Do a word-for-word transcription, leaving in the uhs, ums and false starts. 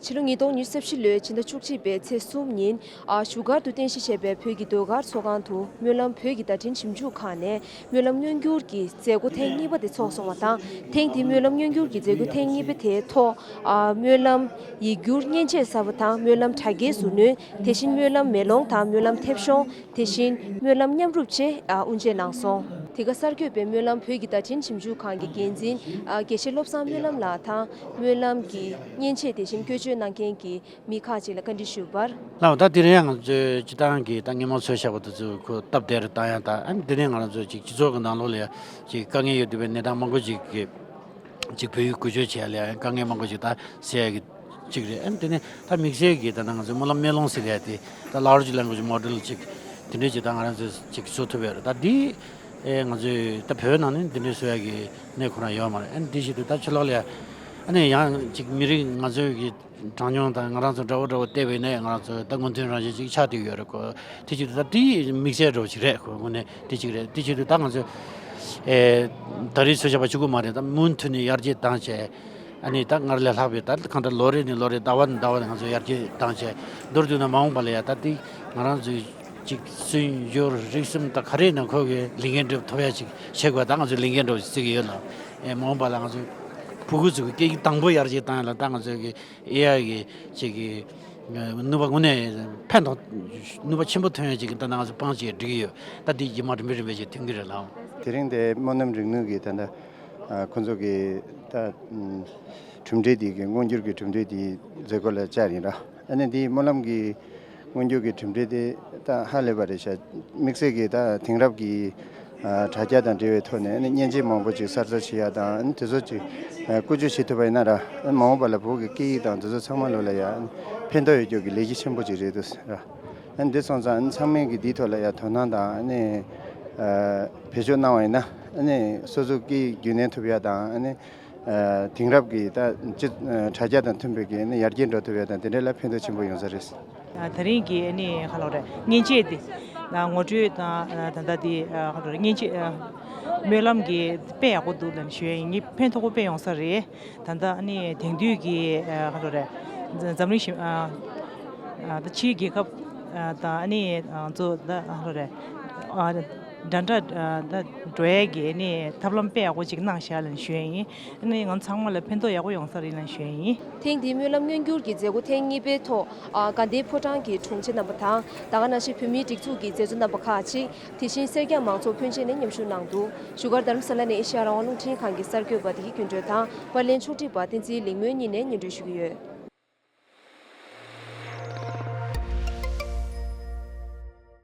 ཕྱི་ལོ་ཉིས་སྟོང་ཉི་ཤུ་རྩ་བཞི་ལོའི་ཕྱི་ཟླ་བཅུ་གཅིག་པའི་ཚེས་གསུམ་ཉིན། ཨ། བཞུགས་སྒར་དུ་རྟེན་གཞི་བྱས་པའི་བོད་ཀྱི་ཟློས་གར་ཚོགས་ཁང་དུ་སྨོན་ལམ་བོད་ཀྱི་བརྡ་འཕྲིན་ཞིབ་འཇུག་ཁང་ནས་སྨོན་ལམ་མངོན་འགྱུར་གྱི་མཛད་སྒོ་ཐེངས་གཉིས་པ་དེ་ཚོགས་སོང་བ་དང་། ཐེངས་འདིའི་སྨོན་ལམ་མངོན་འགྱུར་གྱི་མཛད་སྒོ་ཐེངས་གཉིས་པ་དེའི་ཐོག་ཨ། སྨོན་ལམ་ཡིག་སྒྱུར་མཉེན་ཆས་གསར་པ་དང་། སྨོན་ལམ་དྲ་རྒྱའི་ཟུར་སྣོན། དེ་བཞིན་སྨོན་ལམ་མེ་ལོང་དང་སྨོན་ལམ་མཐེབ་གཞོང་། དེ་བཞིན་སྨོན་ལམ་མཉམ་རུབ་བཅས། ཨ། དབུ་འབྱེད་གནང་སོང་། དེ་ག་གསར་འགོད་པས་སྨོན་ལམ་བོད་ཀྱི་བརྡ་འཕྲིན་ཞིབ་འཇུག་ཁང་གི་འགན་འཛིན། ཨ། དགེ་བཤེས་བློ་བཟང་སྨོན་ལམ་ལགས་དང་སྨོན་ལམ་གྱི་མཉེན་ཆས་དེ་བཞིན་བཀོལ་སྤྱོད་གནང་མཁན་གྱི་མི་ཁག་ཅིག་ལ་བཀའ་འདྲི་ཞུས་པར། ལགས། ད་དེ་རིང་ཡང་ང་ཚོའི་སྤྱི་བཏང་གི་ད་སྔོན་མ་ཚོས་བཞག་པ་དེ་ཚོ་ཁོ་སྟབས་བདེ་རུ་བཏང་ཡ་དང་། ཨ་ནི་དེ་ནས་ང་རང་ཚོ་ཅིག་སྤྱི་ཚོགས་ཀྱི་ནང་ལོགས་ལ་ཡ་ཅིག་དཀའ་ངལ་ཡོད་བསྡད་པའི་གནས་སྟངས་མང་པོ་ཅིག་གི་ཅིག་བོད་ཡིག་བཀོལ་སྤྱོད་བྱེད་ཡ་ལ་ཡང་དཀའ་ངལ་མང་པོ་ཅིག་ད་སེལ་ཡ་གི་ཅིག་རེད། ཨ་ནི་དེ་ནས་ད་དམིགས་བསལ་གྱི་ད་ནང་ང་ཚོའི་སྨོན་ལམ་མེ་ལོང་ཟེར་ཡ་དེ་ད་large language model་ཅིག་དེ་འདྲས་ཅིག་ད་ང་རང་ཚོས་ཅིག་བཟོ་ཐུབ་ཡ་རེད། ད་འདི་ཨེ་ང་ཚོའི་ད་བོད་ནང་ནས་འདི་འདྲས་བཟོ་ཡ་གི་གནས་ཁོ་རང་ཡོད་མ་རེད། ཨ་ནི་འདི་བཞིན་དུ་ད་ཕྱི་ལོགས་ལ་ཡ་ཨ་ནི་ཡང་ཅིག་མི་རིགས་ང་ཚོའི་གི་གྲངས་ཉུང་དང་ང་རང་ཚོ་འདྲ་བོ་འདྲ་བོ་བལྟས་པ་ཡིན་ན་ང་རང་ཚོ་ད་སྔོན་ཐོན་རང་བཞིན་ཅིག་ཆགས་བསྡད་ཡོད་རེད་གོ། དེ་བཞིན་དུ་ད་དེ་དམིགས་བསལ་འདྲ་བོ་ཅིག་རེད་གོ། དངོས་གནས་དེ་ཅིག་རེད། དེ་བཞིན་དུ་ད་ང་ཚོ་ཨེ་ད་རེས་ཚོད་བྱ་བ་གཅིག་པུ་མ་རེད། ད་མུ་མཐུད་ནས་ཡར་རྒྱས་བཏང་བྱས། ཨ་ནི་ད་སྔར་ལས་ལྷག་པའི་ད་གང་ལྟར་ལོ་རེ་ནས་ལོ་རེ་ཟླ་བ་ནས་ཟླ་བ་ནས་ང་ཚོ་ཡར་རྒྱས་བཏང་བྱས། མདོར་བསྡུས་ན་མ་འོངས་པ་ལ་ཡ་ད་དེ་ང་རང་ཚོའི་ཅིག་སྲོལ་རྒྱུན་རིག་གསུམ་དང་ག་རེ་ཡིན་ན་ཁོ་གི་ལས་འགན་སྒྲུབ་ཐུབ་ཡ་ཅིག་བྱེད་དགོས། ད་ང་ཚོའི་ལས་འགན་འདྲ་བོ་ཞིག་བརྩི་གི་ཡོད་ལ། ཨེ་མ་འོངས་པ་ལ་ང་ཚོའི་ཕྲུ་གུ་ཚོ་གི་སྐད་ཡིག་དང་པོ་ཡར་རྒྱས་བཏང་ཡ་ལ་ད་ང་ཚོའི་གི་ཨེ་ཨའི་གི་ཅིག་གི་ནུས་པ་དངོས་གནས་ཕན་ཐོགས་ནུས་པ་ཆེན་པོ་ཐོན་ཡ་ཅིག་གི་ད་ང་ཚོ་པང་ཅིག་སྒྲིག་གི་ཡོད། ད་དེ་རྗེས་མ་རིམ་པས་རིམ་པས་ཅིག་ཐོན་གི་རེད་ལགས། དེ་རིང་དེ་སྨོན་ལམ་རིག་ནུས་ཀྱི་ད་ལྟ་ཁོང་ཚོ་གི་ད་གྲུབ་འབྲས་དེ་གི་མངོན་འགྱུར་གྱི་གྲུབ་འབྲས་དེ་མཛད་སྒོ་ལ་བཅར་ཡིན་ར། ཨ་ནི་དེ་སྨོན་ལམ་གྱི་མངོན་འགྱུར་གྱི་གྲུབ་འབྲས་དེ་ད་ཧ་ལས་པ་རེད་ཤག། དམིགས་བསལ་གྱི་ད་དེང་རབས་ཀྱི་དྲ་རྒྱ་དང་འབྲེལ་བའི་ཐོག་ནས་ཨ་ནི་མཉེན་ཆས་མང་པོ་ཅིག་གསར་བཟོ་བྱེད་ཡ་དང་། ཨ་ནི་དེ་ཚོ་ཅིག་བཀོལ་སྤྱོད་བྱེད་ཐུབ་པ་ཡིན་ན་ར། ཨ་ནི་མ་འོངས་པ་ལ་བོད་ཀྱི་སྐད་ཡིག་དང་དེ་ཚོ་ཚང་མ་ལོ་ལ་ཡ་ཨ་ནི་ཕན་ཐོགས་ཡོད་རྒྱུ་གི་ལས་གཞི་ཆེན་པོ་ཅིག་རེད་འདུག་ཟེར་ར། ཨ་ནི་འདི་སོང་ཙང་ཨ་ནི་ཚང་མས་ཀྱི་འདིའི་ཐོག་ལ་ཡ་དོ་སྣང་དང་ཨ་ནི་བེད་སྤྱོད་གནང་བ་ཡིན་ན། ཨ་ནི་སོ་སོ་སྐད་ཡིག་རྒྱུན་གནས་ཐུབ་ཡ་དང་། ཨ་ནི་དེང་རབས་ཀྱི་ད་སྤྱི་དྲ་རྒྱ་དང་མཐུན་པའི་གི་ཨ་ནི་ཡར་རྒྱས་འགྲོ་ཐུབ་ཡ་དང་དེ་འདྲ་ལ་ཕན་ཐོགས་ཆེན་པོ་ཡོང་ས་རེད། ད་རིང་གི་ཨ་ནི་ག་ལབ་རེད། མཉེན་ཆས་དེ་ངོ་སྤྲོད་དང་ད་ལྟ་དེ་ག་ལབ་རེད། མཉེན་ཆས་སྨོན་ལམ་གྱི་དཔེ་ཡག་པོ་འདུག་ལབ་ཞུ་ཡ་ཡིན། ངས་ཕན་ཐོགས་པོ་དཔེ་ཡོང་ས་རེད། ད་ལྟ་ཨ་ནི་དེང་དུས་ཀྱི་ཨ་ག་རེ་རེད། འཛམ་གླིང་ཞི་ཨ་ཨ་ད་ཕྱིའི་རྒྱལ་ཁབ་ཨ་དང་ཨ་ནི་ང་ཚོ་ད་ཨ་ག་རེ་རེད། ཨ་འདྲ་འདྲ་ཨ་ད་འགྲོ་ཡས་ཀྱི་ཨ་ནི་ཐབས་ལམ་དཔེ་ཡག་པོ་ཅིག་གནང་ཤག་ལབ་ཞུ་ཡས་ཡིན། ཨ་ནི་ང་ཚང་མ་ལ་ཕན་ཐོགས་ཡག་པོ་ཡོང་ས་རེད་ལབ་ཞུ་ཡས་ཡིན། ཐེངས་འདིའི་སྨོན་ལམ་མངོན་འགྱུར་གྱི་མཛད་སྒོ་ཐེངས་གཉིས་པའི་ཐོག་ཨ་དགའ་ལྡན་ཕོ་བྲང་གི་དྲུང་ཆེ་རྣམ་པ་དང་། ད་ག་ནང་བཞིན་བོད་མིའི་སྒྲིག་འཛུགས་ཀྱི་མཛད་གཙོ་རྣམ་པ་ཁག་ཅིག། དེ་བཞིན་སེར་སྐྱ་མང་ཚོགས་ཕོན་ཆེ་ནས་མཉམ་ཞུགས་གནང་འདུག། བཞུགས་སྒར་རྡ་རམ་ས་ལ་ནས་ཨེ་ཤེ་ཡ་རང་དབང་རླུང་འཕྲིན་ཁང་གི་གསར་འགོད་པ་བདེ་སྐྱིད་ཀུན་སྒྲོན་དང་པར་ལེན་ཕྱོགས་སྒྲིག་པ་བསྟན་འཛིན་ལིང་མོའི་གཉིས་ནས་སྙན་སྒྲོན་ཞུ་གི་ཡོད།